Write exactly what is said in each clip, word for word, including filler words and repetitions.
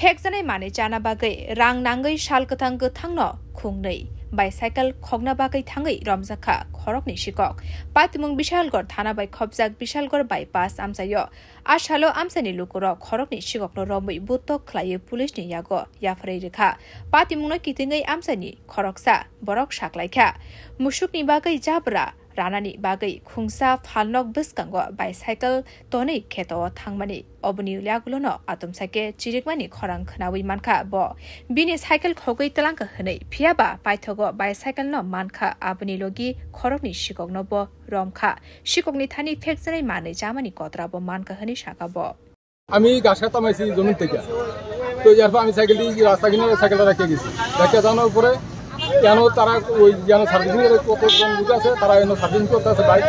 Phekjanai manwi chana bagwi rang nangwi sal kwthang kwthangno khungnwi bicycle khokna bagwi thangwi romjakha khoroknwi sikok. Patimung Bishalgarh thana bai khopjak Bishalgarh bypass amchaio. A salo amchaini lukurok khoroknwi sikokno romwi butok khlaiwi police ni yago yapharwi rwkha. Patimungno kitingwi amchaini khoroksa borok saklaikha. Musukni bagwi jabra ranani bagwi khungsa phalnok bwskango bicycle tonwi kheto o thangmani. Oboni yagulono atomsa khe chirikmani khorang khnawi mankha bo. Bini cycle khogwi twlangkha hwnwi, phiyaba paithogo bicycle no mankha, aboni logi khoroknwi sikokno bo romkha. Sikokni thani phekjanai manwi chamani kotra bo mankha hwnwi saka bo. আমি ঘাস কাটতাম আইছি জমিন থেকে। তো এরপর আমি সাইকেলটি রাস্তা কিনারে সাইকেলটা রেখে গেছি। রেখে যাওয়ার পরে কেন তারা ওই যেন সার্ভিসিং এর কতজন লোক আছে, তারা এনে সার্ভিসিং করতে আছে বাইক।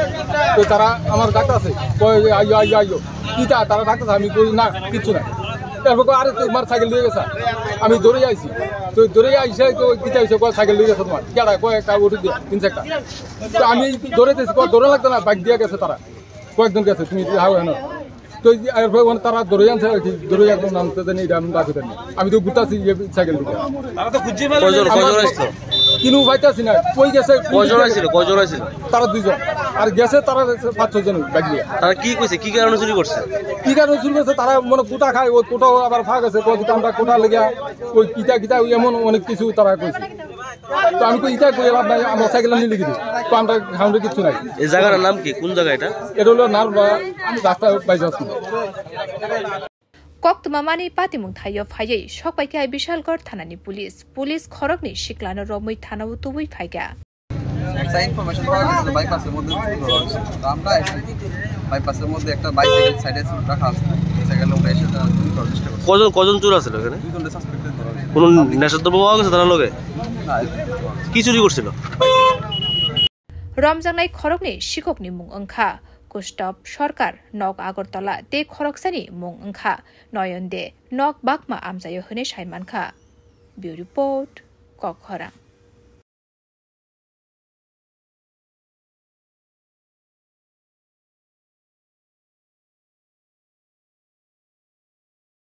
তো তারা আমার ডাকতে আছে, কয় যে, "আইও, আইও, আইও।" "কিতা?" তারা ডাকতেছে, আমি বলি, "না, কিচ্ছু না।" এরপর কয়, "আরে, তোমার সাইকেল নিয়ে গেছে।" আমি দৌড়ে আইছি। তো দৌড়ে আইসে তো কিতা হইছে, কয়, "সাইকেল নিয়ে গেছে তোমার।" কেডা? কয়, "একটা অটো দিয়ে, তিন চারটা।" তো আমি দৌড়াইতেছি, কয়, "দৌড়া লাগতো না, বাইক দিয়ে গেছে তারা।" কয়েকজন গেছে, তুমি হাও হেন। তো এরপরে ওখানে তারা ধরে আনছে আর কি, ধরে একদম নামতে জানি এটা আমি বাকি জানি। আমি তো ঘুরতেছি ইয়ে সাইকেল দিকে। তারা তো খুঁজছে মানে কয়জন, কয়জন আমার আসলো? কিনু পাইতাছি না, কই গেছে, কোন কয়জন দিকে আসছিল? গেছে? কয়জন আসছিল? তারা দুইজন। আর গেছে তারা গেছে পাঁচ ছয় জন বাইক নিয়ে। তারা কি কইছে? কি কারণে চুরি করছে? কি কারণে চুরি করছে? তারা মনে কোটা খায়, ওই কোটাও আবার ফাঁক আছে, কয় কিন্তু আমরা কোটা লেগে ওই কিতা কিতা ওই এমন অনেক কিছু তারা কইছে। তো আমি কই, "ইটা কই লাভ নাই, আমরা সাইকেল নিয়ে লিখে দিই।" তো আমরা সাউন্ডে কিচ্ছু নাই। এই জায়গাটার নাম কি? কোন জায়গা এটা? এটা হলো নার বা রাস্তা bypass. Koktwma mani patimung thaio phaiwi sokpaikha Bishalgarh thanani police. Police khoroknwi siklano romwi thanao tubui phaikha. একটা ইনফরমেশন পাওয়া গেছিল বাইপাসের মধ্যে চুর ধরা হয়েছে। তো আমরা এসে বাইপাসের মধ্যে একটা বাইসাইকেল সাইডে রাখা আছে, সাইকেল ওটা এসে তারা চুরি করার চেষ্টা করছে। কজন, কজন চোর আছিল এখানে? দুইজনকে সাসপেক্টেড ধরা হয়েছে। কোনো নেশাদ্রব্য পাওয়া গেছে তার লগে? না, এখনো কিছু পাওয়া গেছে না। কি চুরি করছিল? Romjaknai khoroknwi sikokni mung wngkha Kustob Sarkar, nok Agartala, tei khoroksani mung wngkha Noyon De, nok Bakma amchaio hwnwi sai mankha. Bureau Report, Kokkhorang.